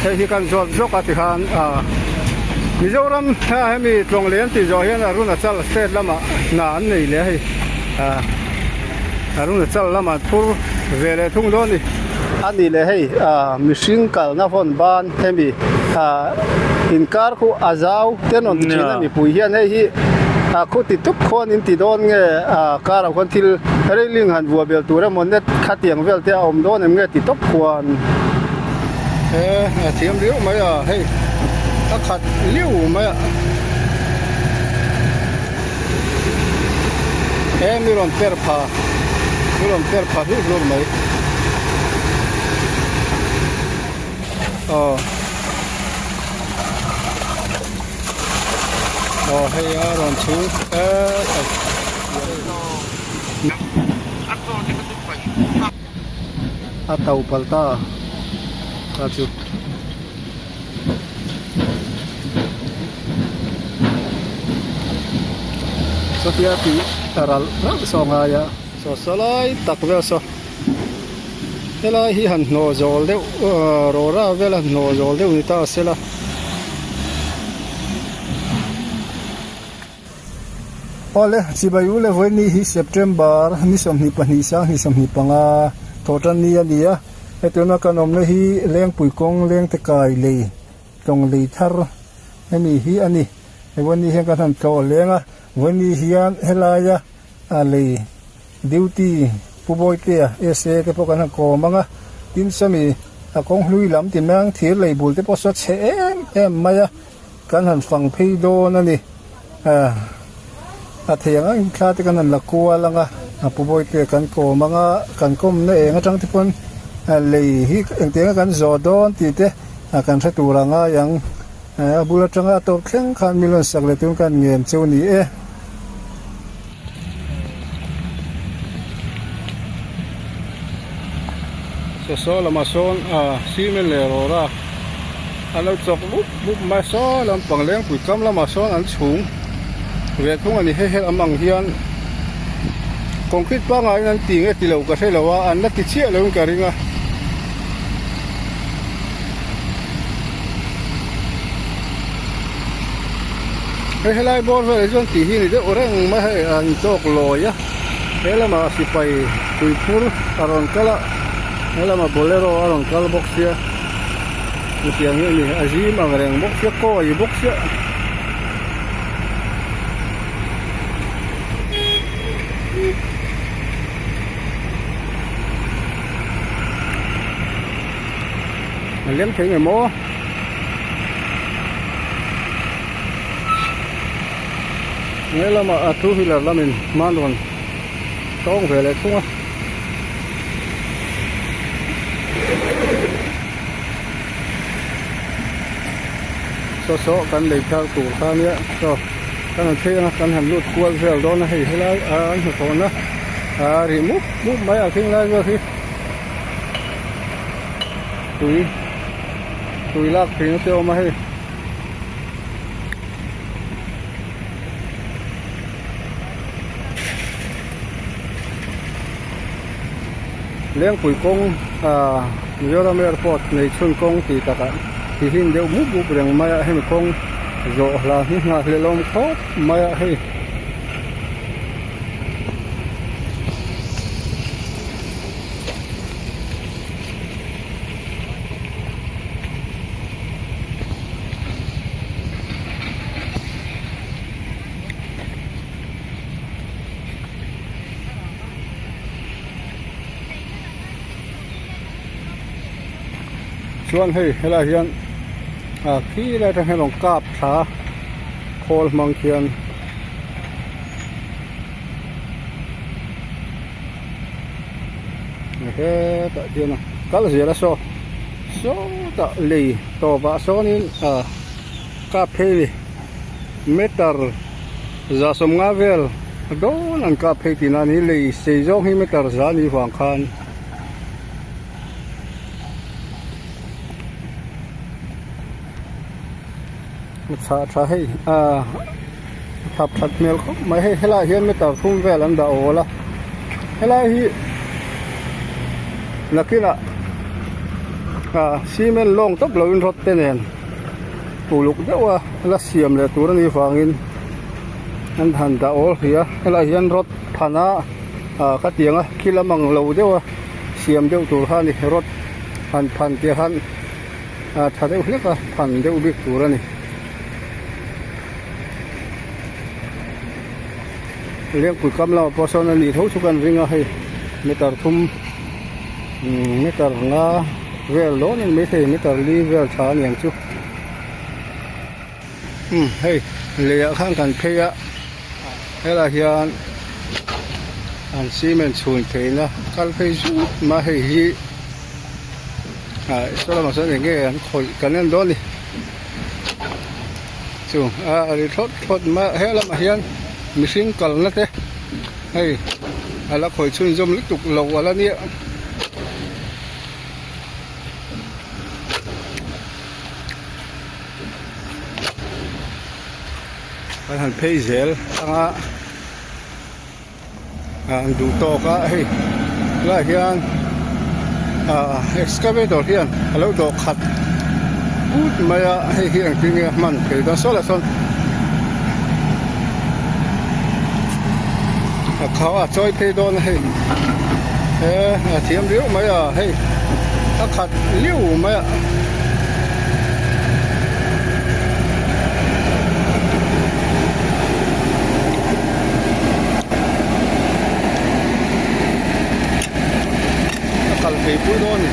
Hei hi kan zawt zawk a tikhan ah Mizoram hemi tlawng leh an tih zawh hian Arunachal state lamah hna an nei leh a hei ah Arunachal lamah an phur ve leh thung dawn a ni. A nih leh hei ah mihring kalna vawn ban hemi ah inkar khu a zau te an rawn ti thin a mipui hian hei hi ah khu ti tup khuan in ti dawn nge ah karah khuan thil railing han vuah bel tur emaw net khatiang vel te a awm dawn em nge ti tawp khuan. He a thiam riau mai a hei a khat liu mai a he mi rawn per pha mi rawn per pha hlur hlur mai aw aw hei a rawn chhung a to palh ta a chu. Sawtia tih a ralh ralh saw ngai a saw saw lai tak vel saw helai hi han hnawh zawl deuh ahh rawra vel a hnawh zawl deuh ni ta sela. Awle, chibai u le vawiin hi September ni 22 sang 25 thawhtan ni a ni a, he tuna kan awmna hi Lengpui kawng Lengte kai lei tlawng lei thar hemi hi a ni. He vawiin hian kan han tlawh leng a, vawiin hian helaia a lei duty Pu Bawitea SA te pawh kan han kawm ang a, tin sawmi a kawng hlui lam ti mang thir lei bul te pawh saw chhe em em mai a. Kan han fang phei dawn a ni. A thei ang ang thla te kan han la kual ang a, a pu Bawite kan kawm ang a, kan kawmna eng atang te pawn lei hi engtiang nge kan zawh dawn tih te kan hre tur a ngai ang. A bul atanga a tawp thleng khan mi lawn sak leh tun kan ngen cheu ni e. Saw saw lamah sawn ah cement leh rawra a lo chawk mup mup mai a saw lampang lengpui kam lamah sawn an chhung ve thung a ni hei hel am ang hian concrete pangaiin an ti nge ti lo ka hre lo a an la ti chiah lo in ka ring a. Hei helai bawr velah chuan tih hi ni deuh reng mai hei a intawk lawi a he lamah sipai tuiphur a rawn kal a he lamah bolero a rawn kal bawk sia chutiang hi a ni a zim ang reng bawk sia kawi bawk sia. A lem thei nge maw? He lamah a two wheeler lamin hman rawn tawng ve leh thung a. Saw saw kan lei thar tur kha nia saw kan han phei anga kan han lut kual vel dawn a hei helai an hnathawhna a ri mup mup mai a khing lai vel hi. Tui tui lak theihna te a awm a hei. Lengpui kawng ah Mizoram airport nei chhun kawng tih takah ti hin deuh mup mup reng mai a hemi kawng zawh hla hi nghahhlelh awm khawp mai a hei. Chuan hei helaiah hian ah khi lai atang hian rawn kap thla khawl hmang khian. Hetah hian a kal zel a saw sawtah lei tawpah sawnin ah kap phei a ni meter 150 vel a dawn an kap phei tihna a ni lei sei zawng hi meter za a nih vang khan. Chhah tha hei ah thap that hmel khawp mai hei helaiah hian meter thum vel an dah awl a helai hi nakinah. Ah cement lawng tawp loin rod te nen uluk deuh a la siam leh tur a nih vangin an han dah awl hrih a helaiah hian rod phan a ah ka tiang a khi lam ang lo deuh a siam deuh tur kha a ni rod han phan tih khan ah tha deuh hlek a phan deuh bik tur a ni. Lengpui kam lamah pawh sawn a nih tho chu kan ring a hei meter thum umm meter nga vel dawn a ni maithei meter li vel tha a niang chu umm hei leiah khan kan phei a helaiah hian an cement chhun theihna kal phei zut mai a hei hi ah saw lamah sawn eng nge an khawih kan en dawn a ni. Chu a ri thlawt thlawt mai a he lamah hian mihring kalna te hei a la khawih chhunzawm lutuk lo a la nia. Kan han phei zel anga. An duh tawk a hei tunah hian ah excavator hian a lo dawh khat put mai a hei hi engtin nge a hman thei dawn saw lah sawn a kha a chawi phei dawn a hei he a thiam riau mai a hei a khat liu mai a. A kal phei pui dawn a ni.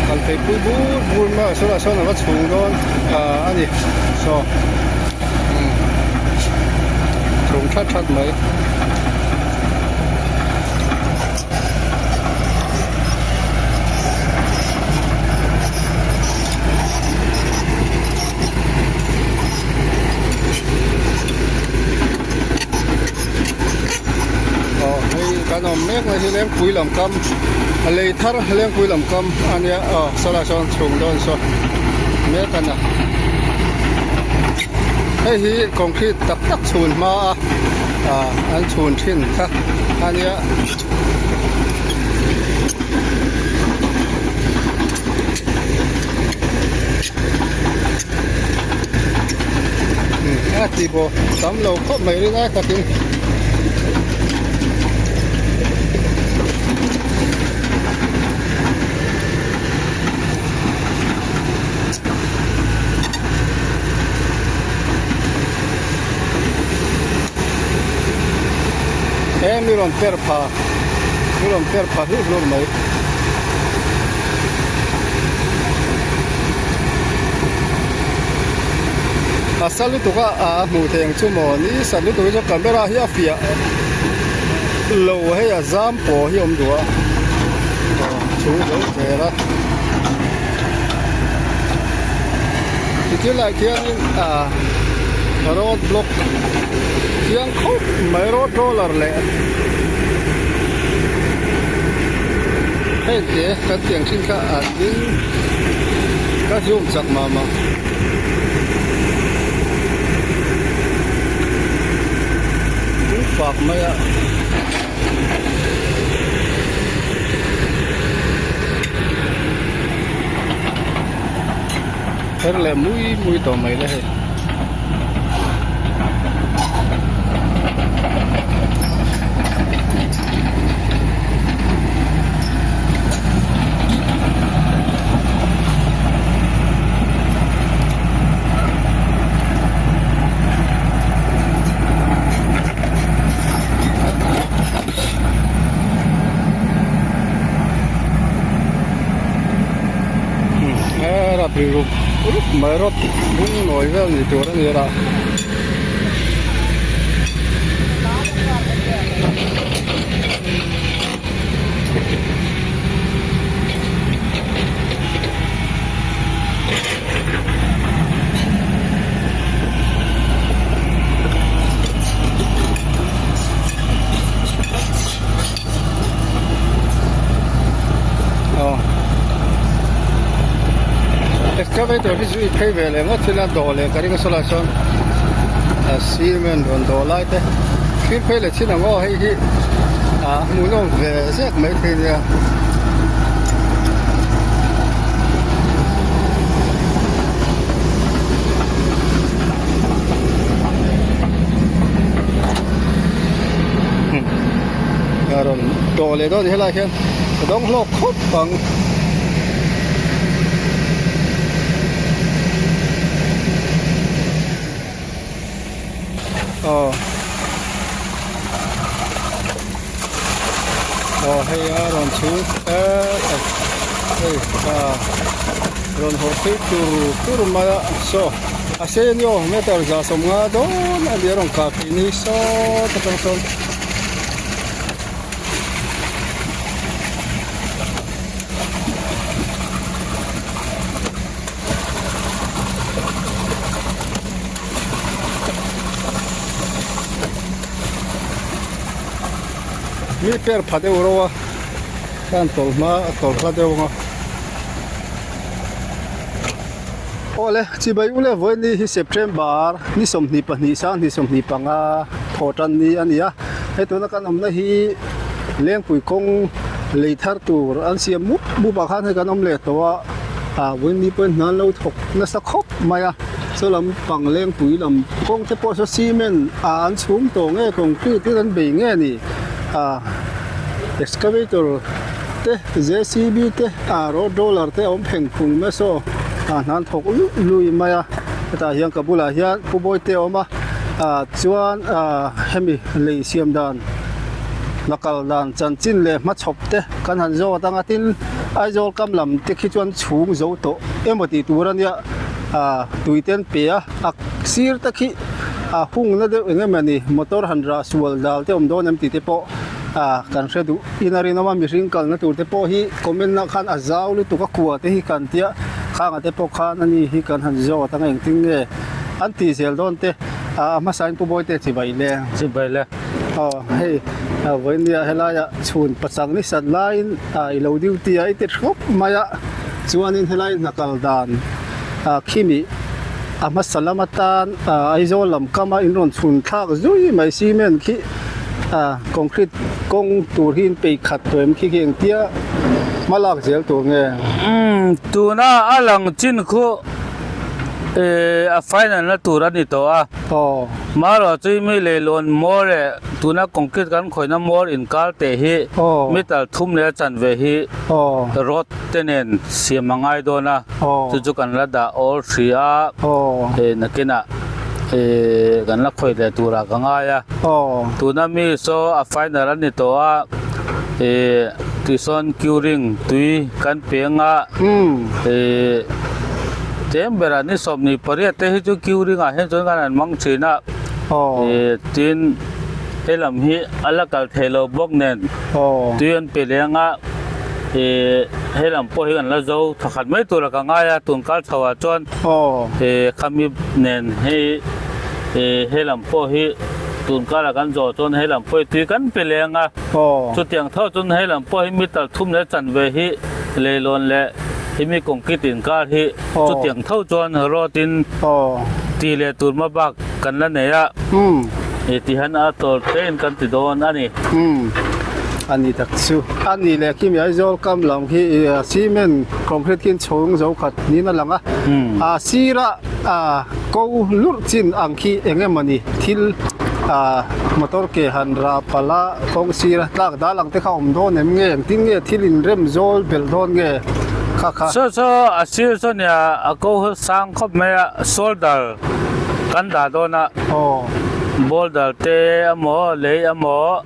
Kal phei pui bur bur mai a sawtah sawn a va chhung dawn ah a ni saw umm chhung that that mai. Aw hei kan awm mek mai hi lengpui lam kam a lei thar lengpui lam kam a nia aw sawlai sawn chhung dawn saw mek a na hei hi concrete tak tak chhun hma a ah an chhun thin kha a nia. A ti bawk tam lo khawp mai ring a takin. He mi rawn per pha mi rawn per pha hlur hlur mai. A sa lutuk a a hmuh theih ang chu maw ni sa lutuk hi chu camera hi a fiah lo hei a zam pawh hi a awm duh a aw chhung zo zel a. Tichilai khianin ah road block chiang khawp mai road roller leh heng te kan tiang thin kha a ding ka zoom chak mah mah. Ding fak mai a. Her leh mui mui tawh mai le hei. Rap ri rup rup mai rawt bung nawi vel ni tur a ni rah. Excavator hi zui phei ve leh ngawt thil a dawh leh ka ring a sawlai sawn a cement rawn dawh lai te. thlir phei leh chin ang aw hei hi ah hmuhnawm ve zek mai thei nia. A rawn tawh leh dawn a ni helaiah hian a dawng hlawk khawp ang. Aw aw hei a rawn chhung e hei a rawn haw phei tur tur mai a saw a sei a ni aw meter 150 dawn a ni a rawn kah phei ni sawt atang sawn. Mi per pha deuh ro a khan tawlh hma a tawlh hla deuh ang a awle chibai ule vawiin hi September ni 22 sang 25 thaw tan ni a ni a hei tuna kan awmna hi Lengpui kawng lei thar tur an siam mup mup ah khan hei kan awm leh tawh a. Ah vawiin pawhin hna an lo thawk nasa khawp mai a saw lam pang lengpui lam kawng te pawh saw cement ah an chhum tawh nge concrete in an bei nge a ni ah excavator te J C B te ah road roller te a awm pheng phung mai a saw ah hna an thawk luih luih mai a hetah hian ka bulah hian pu Bawite a awm a ah chuan ah hemi lei siam dan la kal dan chanchin leh hmachhawp te kan han zawt ang a tin. Aizawl kam lam te khi chuan chhung zo tawh emaw tih tur a nia ah tui te an pe a a sir te khi a hungna deuh eng emaw ni motor han rah sual dal te awm dawn em tih te pawh ah kan hre duh in a rinawm a mihring kalna tur te pawh hi comment ah khan a zau lutuk a kua te hi kan tia khanga te pawh khan ani hi kan han zawt ang engtin nge an tih zel dawn te ah a hmasa in Pu Bawite chibai le. Chibai le. Aw hei vawinia helaiah chhun pachang ni sat laiin ah i lo duty a i ti thawp mai a chuanin helai hna kal dan ah khimi a hmasa lam atan ah Aizawl lam kama in rawn chhun thlak zui mai cement khi ah concrete kawng tur hi in peih khat tawh em khi khi engtia hma lak zel tur nge. Umm tuna a lang chin khu eh a final na tur a ni tawh a. Aw. Marawh chu mi leilawn maw leh tuna concrete kan khawihna maw inkar teh hi meter thum leh a chanve hi rod te nen siam a ngai dawn a, chu chu kan la dah awl hri a, nakinah kan la khawih leh turah ka ngai a, tuna mi saw a final a ni tawh a, tisawn curing tui kan peng a. Tlem berah ni 28 te hi chu queuing ah hian chuan kan han hmang thin a ih tin he lam hi a la kal thei lo bawk nen tui an pe leng a ih he lam pawh hi kan la zo thakhat mai tur a ka ngai a tun kal chho ah chuan ih khami nen hei ih he lam pawh hi tun kar ah kan zawh chuan he lam pawh hi tui kan pe leng a chutiang tho chuan he lam pawh hi meter thum leh chanve hi leilawn leh hemi concrete inkar hi chutiang tho chuan road in ti leh tur hma bak kan la nei a ih ti hian a tawr te in kan ti dawn a ni. A ni tak chu. A ni leh khi mi Aizawl kam lam khi ih cement concrete khi chhung zo khat niin a lang a a sira ko lurh chin ang khi eng emaw ni thil ah motor ke han rah palh a kawng sira tlak dal ang te kha awm dawn em nge engtin nge thil inrem zawl belh dawn nge kha kha. Saw saw a sir saw nia a ko sang khawp mai a shoulder kan dah dawn a boulder te emaw lei emaw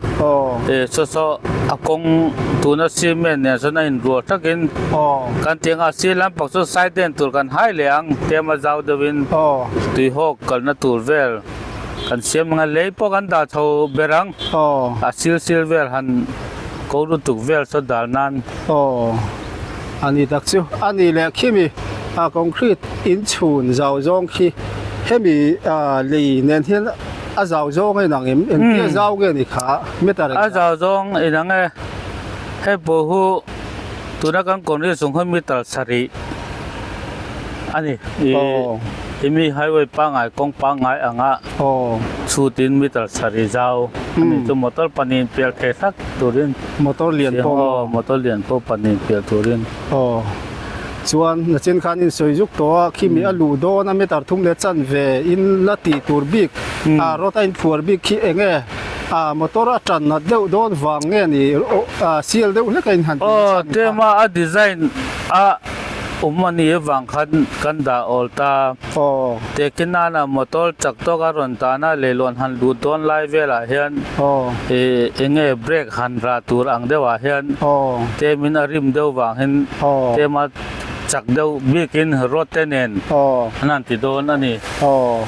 ih saw saw a kawng tuna cement nen sawn a inrual thakin kan ti anga sir lampang chu side den tur kan hai leh ang tlem a zau deuhin tuihawk kalna tur vel kan siam ang a lei pawh kan dah chho ber ang a sil sil vel han ko lutuk vel saw dal nan. Aw a ni tak chu a ni leh khimi a concrete inchhun zau zawng khi hemi ah lei nen hian a zau zawng a inang em engtia zau nge ni kha meter A zau zawng inang e hei pawh hu tuna kan concrete chung kha meter sarih a ni. Aw. Hemi highway pangngai kawng pangngai anga chhutin meter sarih zau a nih chu motor pahnih inpial thei hlak turin motor lian pawh aw motor lian pawh pahnih inpial turin aw chuan nachin khan insawi zuk tawh a khimi a luh dawn a meter thum leh chanve in la tih tur bik a road a inphuar bik khi eng nge a motor a tan nat deuh dawn vang nge ni a sial deuh hlek a inhan tih Aw chhan kha. tlema a design a awm a nih avang khan kan dah awl ta. Aw. Tehkhin nana motor chak tawk a rawn tan a leilawn han lut dawn lai velah hian Aw. ih eng nge brake han rah tur ang deuhah hian Aw. tlemin a rim deuh vang hin Aw. tlema chak deuh bikin road te nen Aw. an han ti dawn a ni. Aw.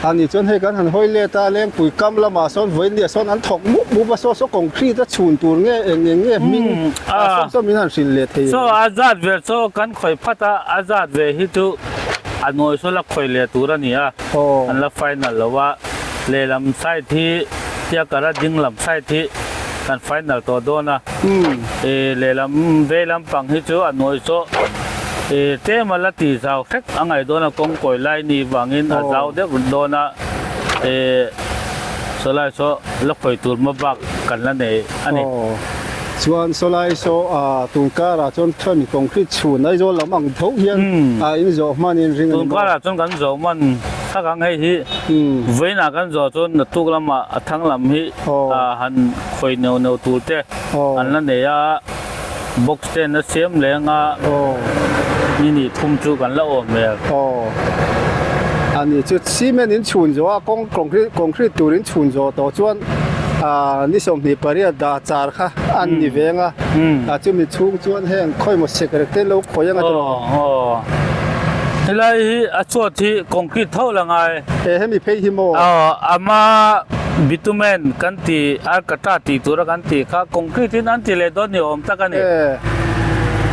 A nih chuan hei kan han hawi let a, Lengpui kam lamah sawn vawiin sawn an thawk mup mup a, saw saw concrete a chhun tur nge eng eng nge hming a sawm sawm in han hrilh leh thei Saw a zat ve saw kan khawih phat a, a zat ve hi chu a nawi saw la khawih leh tur a ni a, an la final lo a, lehlam side hi Tiakara ding lam side hi kan final tawh dawn a, lehlam vei lampang hi chu a nawi saw. E tlem a la ti zau hrek a ngaih dawn a kawng kawi lai ni vangin a zau deuh dawn a e sawlai saw la khawi tur hma bak kan la nei a ni. Aw chuan sawlai saw a tun karah chuan khami concrete chhun Aizawl lam ang tho hian a in zawh hman in ring a ni Tun maw? karah chuan kan zawh hman thak ang hei hi vawiinah kan zawh chuan naktuk lamah a thang lam hi a han khawi neuh neuh tur te an la nei a. Box ten a siam leng a, ni ni thum chu kan la awm hmel. Aw. A ni chu cement in chhun zawh a, kawng concrete concrete tur in chhun zawh tawh chuan ah ni 28 dah char kha an ni veng a, a chumi chhung chuan heng khawimaw sekrek te lo khawi anga tawh. Aw aw. Helai hi a chhuat hi concrete tho la ngai. E hemi phei hi maw? Aw ama bitumen kan Ti Alcatra tih tura kan tih kha concrete in an ti leh dawn ni awm tak a ni.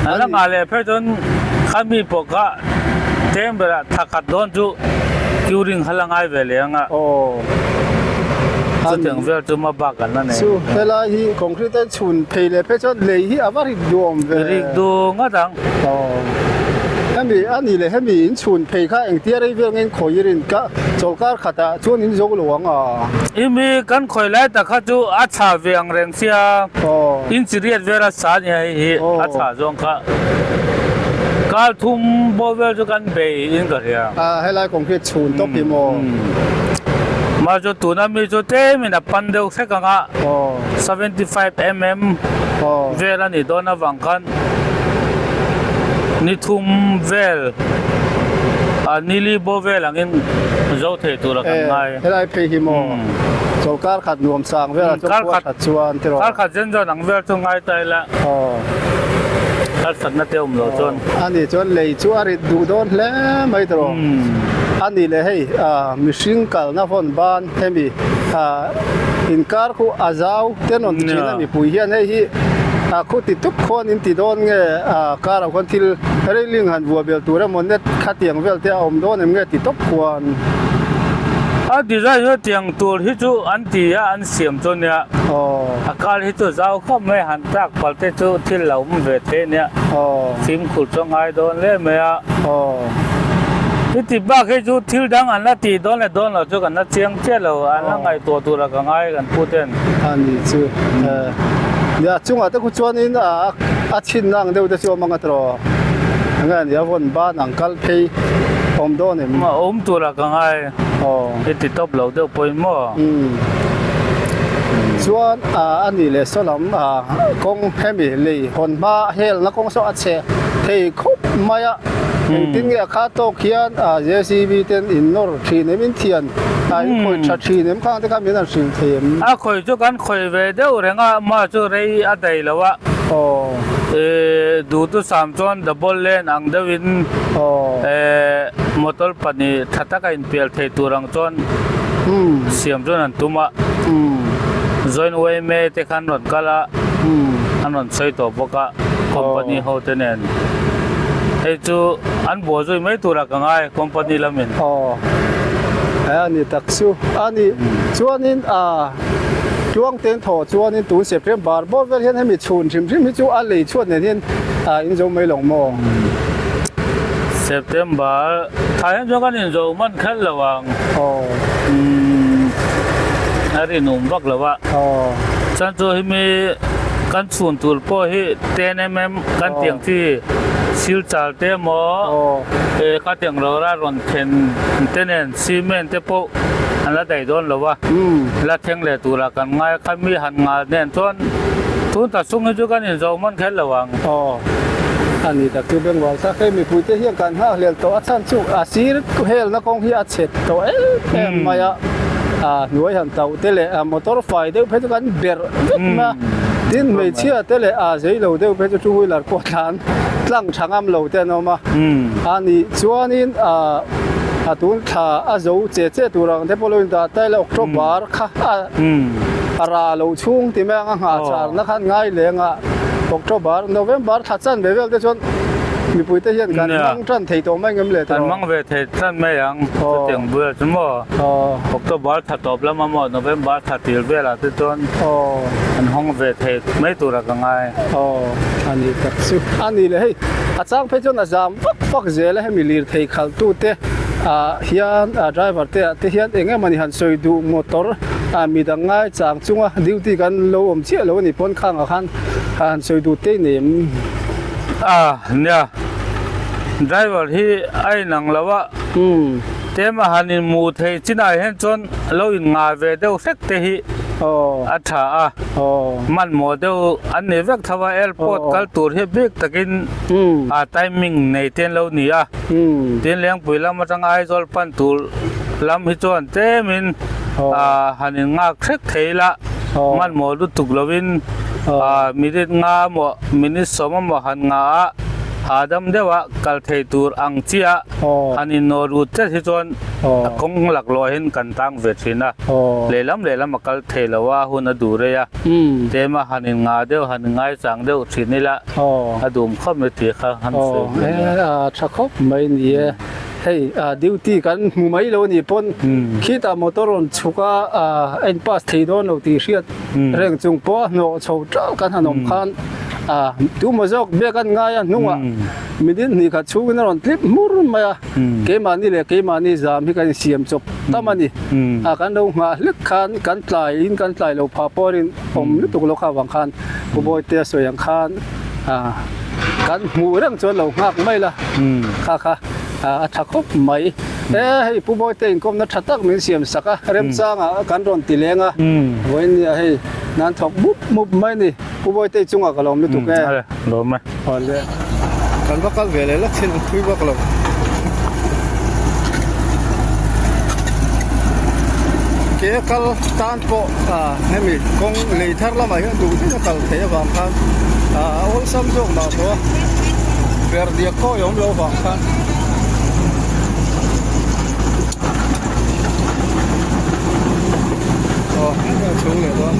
An la nghah leh phei chuan khami pawh kha tlem berah thla khat dawn chu curing kha la ngai ve leh ang a. Chutiang vel chu hma bak an la nei. Chu helai hi concrete a chhun phei leh phei chuan lei hi a va rik duh awm ve. Rik duh ngawt ang. Hemi a nih leh hemi in chhun phei kha engtia rei vel nge in khawi rin ka chawlkar khatah chuan in zo lo ang a. Imi kan khawi lai tak kha chu a chhah ve ang reng sia inch riat vel a sa nia hei hi a chhah zawng kha kal thum bawr vel chu kan bei in ka hria. A helai concrete chhun tawp hi maw? Mah chu tuna mi chu tlem in a pan deuh hrek ang a 75 mm vel a nih dawn avang khan ni thum vel a nili bawr vel angin zo thei tura kan ngai. Helai phei hi maw chawlkar khat nuam sang velah chuan khua that chuan tiraw. Kar khat zen zawn ang vel chu ngai ta ila harsatna te awm loh chuan. A nih chuan lei chu a rit duh dawn hle mai tiraw. A nih leh hei mihring kalna vawn ban hemi inkar khu a zau te rawn ti thin a mipui hian hei hi khu ti tup khuan in ti dawn nge karah khuan thil railing han vuah bel tur emaw net khatiang vel te a awm dawn em nge ti tawp khuan. A design chu tiang tur hi chu an ti a an siam chu nia a kal hi chu zau khawp mai han tlak pal te chu thil lo awm ve thei ania fimkhur chu a ngai dawn hle mai a heti bak hi chu thil dang an la tih dawn leh dawn lo chu kan la chiang chiah lo an la ngaihtuah tur a ka ngai kan pu ten. A ni chu nia chungah te khu chuanin a chhinna ang deuh te chu a awm ang a tiraw enge a nia vawn ban ang kal phei awm dawn em? Awm tur a ka ngai. Aw. I ti tawp lo deuh pawhin maw? Umm. Chuan a nih leh saw lam kawng hemi lei hawn hma helna kawng saw a chhe thei khawp mai a. Engtin nge a kha tawk hian JCB ten in nawr thin em in thian in khawih tha thin em khang te kha min han hrilh thei em? A khawih chu kan khawih ve deuh reng a, mah chu rei a daih lo a. Aw. Duhthusam chuan double lane ang deuhin motor pahnih tha taka inpial thei tur ang chuan siam chuan an tum a, joint yma te khan rawn kal a, an rawn sawi tawh bawk a company ho te nen hei chu an buai zui mai turah ka ngai company lamin. Aw a ni tak chu a ni chuanin a tluang ten thaw chuanin tun September bawr vel hian hemi chhun hrim hrim hi chu a lei chhuat nen hian a inzo mai lo maw? September thla hian chuan kan inzo hman kher lo ang. A rinawm vak lo a. Chuan chu hemi kan chhun tur pawh hi 10mm kan tiang chi silchar te emaw ka tiang rora rawn then te nen cement te pawh an la daih dawn lo a. La thleng leh turah kan ngai a, khami han ngal nen chuan tun ta chung hi chu kan inzo hman kher lo ang. A ni tak chu Bengal tak hei mipui te hian kan nghak hlel tawh a chhan chu a sir helna kawng hi a chhe tawh em em mai a, a hnuai han tauh te leh a motor fai deuh phei chu kan berh vek mai a, tin hmeichhia te leh a zei lo deuh phei chu two wheeler pawh tlan tlang tha ngam lo te an awm a, a nih chuanin a tun thla a zo che che tur ang te pawh lo indah ta ila October kha a a rah lo chhung ti mai ang a nghah charna khan ngai leng a. October, November thla chan ve vel te chuan mipui te hian kan hmang tan thei tawh mai ngem le tiraw? Kan hmang ve thei tan mai ang chutiang bulah chu maw October thla tawp lama maw November thla tir velah te chuan an hawng ve thei mai turah ka ngai. Aw a ni tak chu a ni le hei a chang phei chuan a zam vak vak zel a hemi lirthei khalh tu te ah hian driver te ah te hian eng emawni han sawi duh motor ah midang ngai chang chunga duty kan lo awm chiah lo a ni pawn khangah khan a han sawi duh tei nei em? A nia driver hi a inang lo a tlem a han inhmuh thei chinah hian chuan lo inngai ve deuh hlek te hi a tha a hmanhmawh deuh an ni vek tho a airport kal tur hi bik takin a timing nei te an lo ni a tin Lengpui lam atanga Aizawl pan tur lam hi chuan tlemin ah han in nghak hrek thei ila hmanhmawh lutuk lovin ah minute nga emaw minute sawm emaw han ngah a hahdam deuh a kal thei tur ang chiah han in nawh lut tlat hi chuan a kawng laklawh ah hian kan tang ve thin a lehlam lehlam a kal thei lo a hun a duh rei a tlem a han in ngah deuh han in ngaichang deuh thin ila a dum khawp mai tih kha han sawi ve nia. A tha khawp mai ni e. Hei duty kan hmu mai lo anih pawn khitah motor rawn chhuk a a in pass thei dawn lo tih hriat reng chung pawh a hnawh chho teuh kan han awm khan tumaw zawk biak an ngai a hnungah minute hnih khat chhungin a rawn tlip hmur mai a keimahni leh keimahni zam hi kan insiam chawp tam a ni kan lo nghah hlek khan kan tlai in kan tlai lo phah pawh in awm lutuk lo kha avang khan Pu Bawitea sawi ang khan kan hmuh reng chuan lo nghak mai la kha kha a tha khawp mai e hei Pu Bawite inkawmna tha tak min siam sak a remchanga kan rawn ti leng a vawiin hei nan thawk mup mup mai ni Pu Bawite chungah ka lawm lutuk e lawm e awle kan va kal ve leh lawk thin ang thui vak lo. Ke kal tan pawh hemi kawng lei thar lamah hian duh deuh a kal theih avang khan a awlsam zawk mah tawh a ber diak kawi awm lo avang khan aw hemi a chhung leh dawn.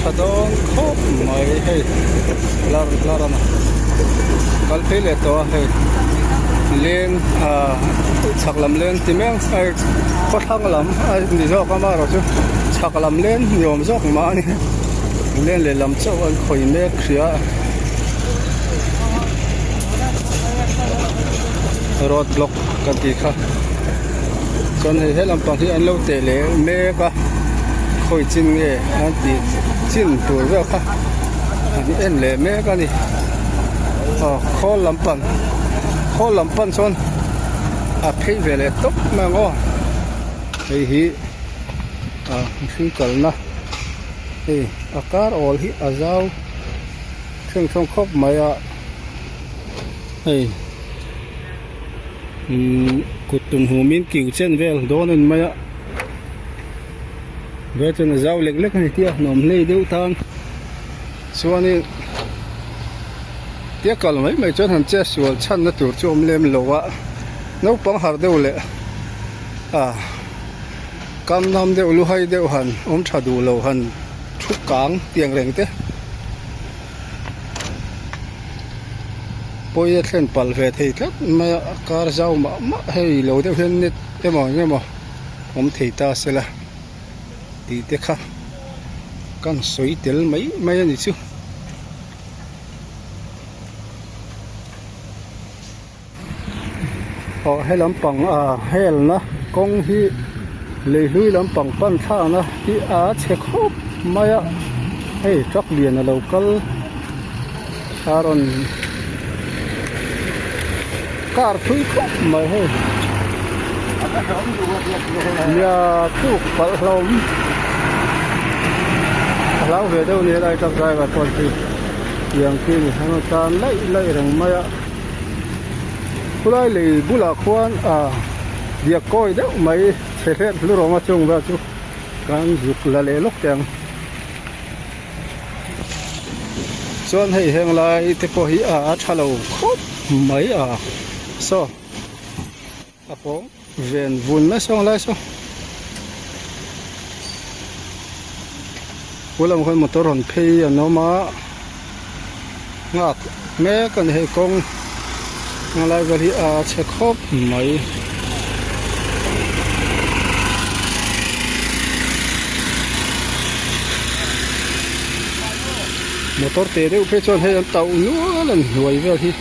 Tha dawn khawp mai hei lar lar a kal phei leh tawh a hei leng ah chhak lam leng ti mek a khawthlang lam a ni zawk a amaherawh chu chhak lam leng ni awm zawk mah a ni leng lehlam chauh an khawih mek hria a road block kan tih kha chuan hei he lampang hi an lo teh leh mek a khawi chin nge an tih chin tur vel kha an en leh mek a ni aw khawl lampang khawl lam pan chuan. A phei ve leh tawp mai ang aw. Hei hi ah mihring kalna hei a kar awl hi a zau thleng thlawng khawp mai a hei umm kut tum hum in kiu chen vel dawn a ni mai a ve chuan a zau lek lek a ni tia nuam hlei deuh tan chuanin tia kal mai mai chuan han che sual chhanna tur chu awm lem lo a naupang harh deuh leh ah kam nam deuh lu hai deuh han awm tha duh lo han thu kang tiang reng te pawi a thlen palh ve thei tlat mai a a kar zau mah mah hei lo deuh hian net emaw eng emaw awm thei ta sela tih te kha kan sawi tel mai mai a ni chu. Aw he lampang ah helna kawng hi lei hlui lampang pan thlakna hi a chhe khawp mai a hei truck lian a lo kal a rawn car thui khawp mai hei nia tluk palh hlawm a hlau ve deuh a ni helai truck driver pawh hi tiang khi a ni a rawn tlan laih laih reng mai a. Khulai lei bulah khuan ah diak kawi deuh mai chhe hlep hlu rawng a chung vel chu kan zuk la leh lawk teh ang. Chuan hei heng lai te pawh hi a tha lo khawp mai a saw a pawng ven vun mai saw ang lai saw Pulam khan motor rawn phei an awm a nghak mek a ni hei kawng a lai vel hi a chhe khawp mai. Motor te deuh phei chuan hei an tauh nual a ni hnuai vel hi.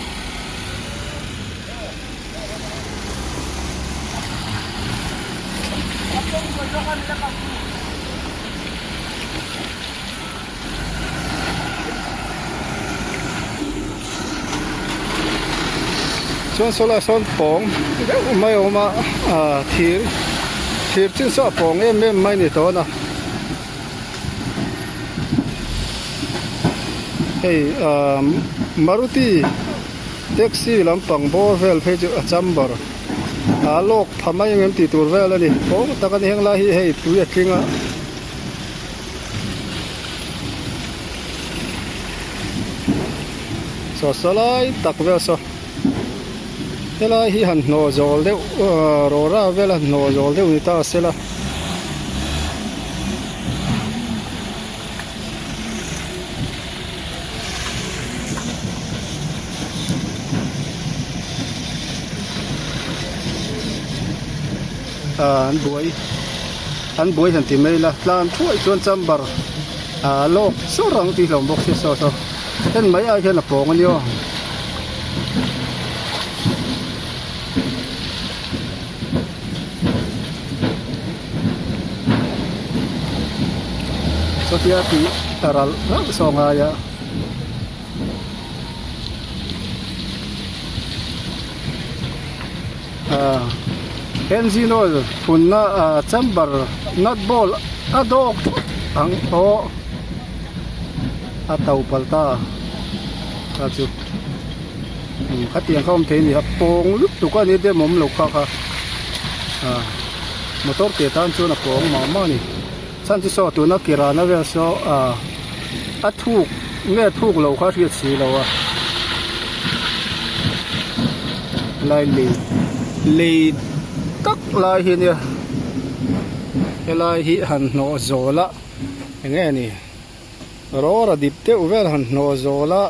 Chuan saw lai sawn pawng deuh mai a awm a ah thir thir chin saw a pawng em em mai a ni tawn a hei ah maruti taxi lampang bawr vel phei chu a chamber a lawk pha mai ang em tih tur vel a ni pawng tak a ni heng lai hi hei tui a tling a. Saw saw lai tak vel saw helai hi han hnawh zawl deuh ahh rawra vel a hnawh zawl deuh ni ta sela. Ahh an buai an buai han ti mai ila tlan thuai chuan chamber ah lawk sawr ang tih hlawm bawk si saw saw en mai ai hian a pawng a nia. Sawtia tih a ralh ralh saw ngai a. Ah engine oil thunna ah chamber nut bolt a dawk thut ang aw a to palh ta ta chu khatiang kha awm thei a ni a pawng lutuk a ni dem awm lo kha kha ah motor ke tan chuan a pawng mah mah a ni chhan chu saw tuna kirana vel saw ah a thuk nge thuk lo kha a hriat si lo a lai lei lei tak lai hi nia helai hi han hnawh zawl a enge ni rawra dip deuh vel han hnawh zawl a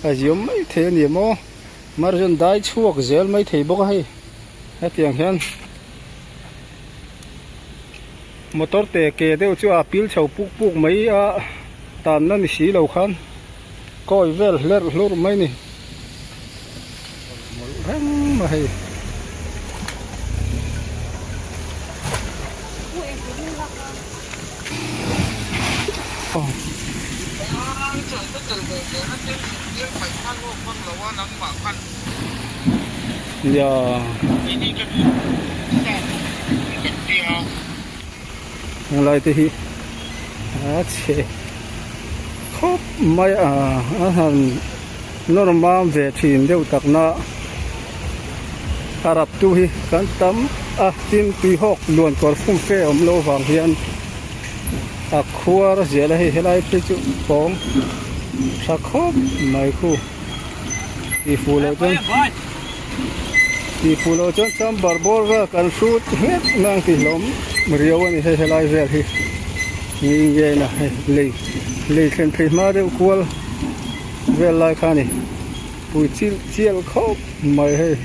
a ziawm mai thei a ni maw marjan dai chhuak zel mai thei bawk a hei hetiang hian. Motor te ke deuh chu a pil chho puk puk mai a tanna ni si lo khan kawi vel hlerh hlurh mai ni mawlh reng mai hei. Nia. Heng lai te hi a chhe khawp mai a a han nawr mam ve thin deuh tak na a rap tu hi kan tam a tin tui hawk luan kawr fum fe awm lo vang hian a khuar zel a hei helai phei chu pawng tha khawp mai khu tih fuh loh chuan tih fuh loh chuan chamber bawr vel kan hrut nghet mai ang tih hlawm riau a ni hei helai vel hi ni nge na hei lei lei thlen phei hma deuh kual vel lai kha a ni pui chil chial khawp mai hei.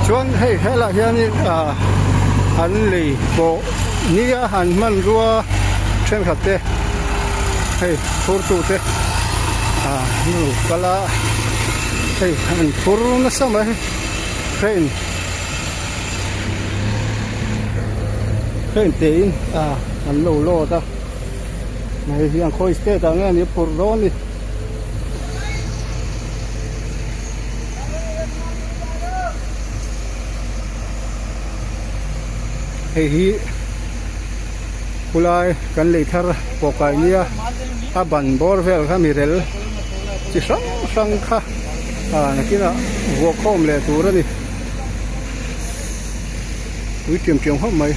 Chuan hei helaiah hianin ah an lei pawh nia han hmanrua thenkhat te hei phurtu te ah an lo kal a hei an phur nasa mai crane crane tein ah an lo load a. Hei hian khawi state ah nge ni phurh dawn ni. Hei hi khulai kan lei thar pawh kai nia a ban bawr vel kha mi rel chi hrang hrang kha ah nakinah vuah khawm leh tur a ni. Tui tiam tiam khawp mai.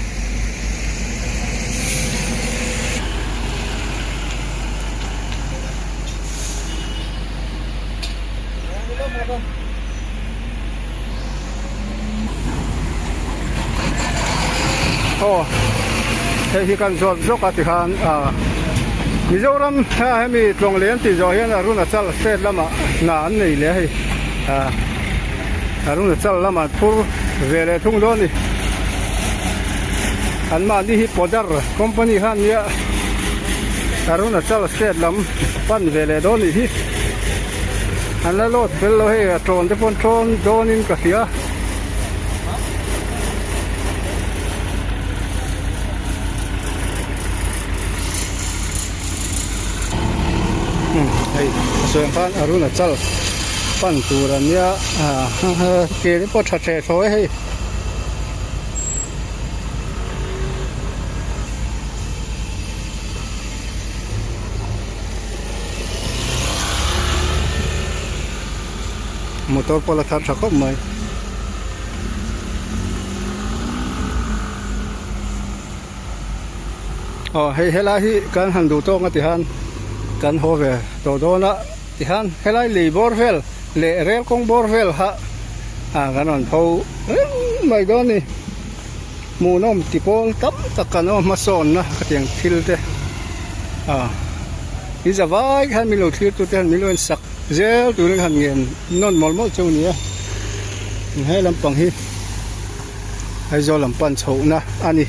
Aw hei hi kan zawt zawk a tikhan ah Mizoram hemi Tlawnglen tih zawh hian Arunachal state lamah hna an nei leh a hei ah. Arunachal lamah phur ve leh thung dawn a ni. An mahni hi Podar company kha an nia Arunachal state lam pan ve leh dawn nih hi. An la load fel lo hei a tawn te pawh an tawn dawnin ka hria. Hei a sawi ang khan Arunachal pan tur a nia ke te pawh tha teh thaw e hei. Motor pawh la thar tha khawp mai. Aw hei helai hi kan han duh tawk a ti khan kan haw ve tawh dawn a tikhan helai lei bawr vel leh rel kawng bawr vel kha ah kan rawn pho reng mai dawn a ni hmuhnawm ti pawl tam tak kan awm hmasawnna khatiang thil te ah in za vai khan min lo thlir tute hian min lo en sak zel turin han ngen nawn mawlh mawlh chu a ni a he lampang hi. Aizawl lam pan chhohna a ni.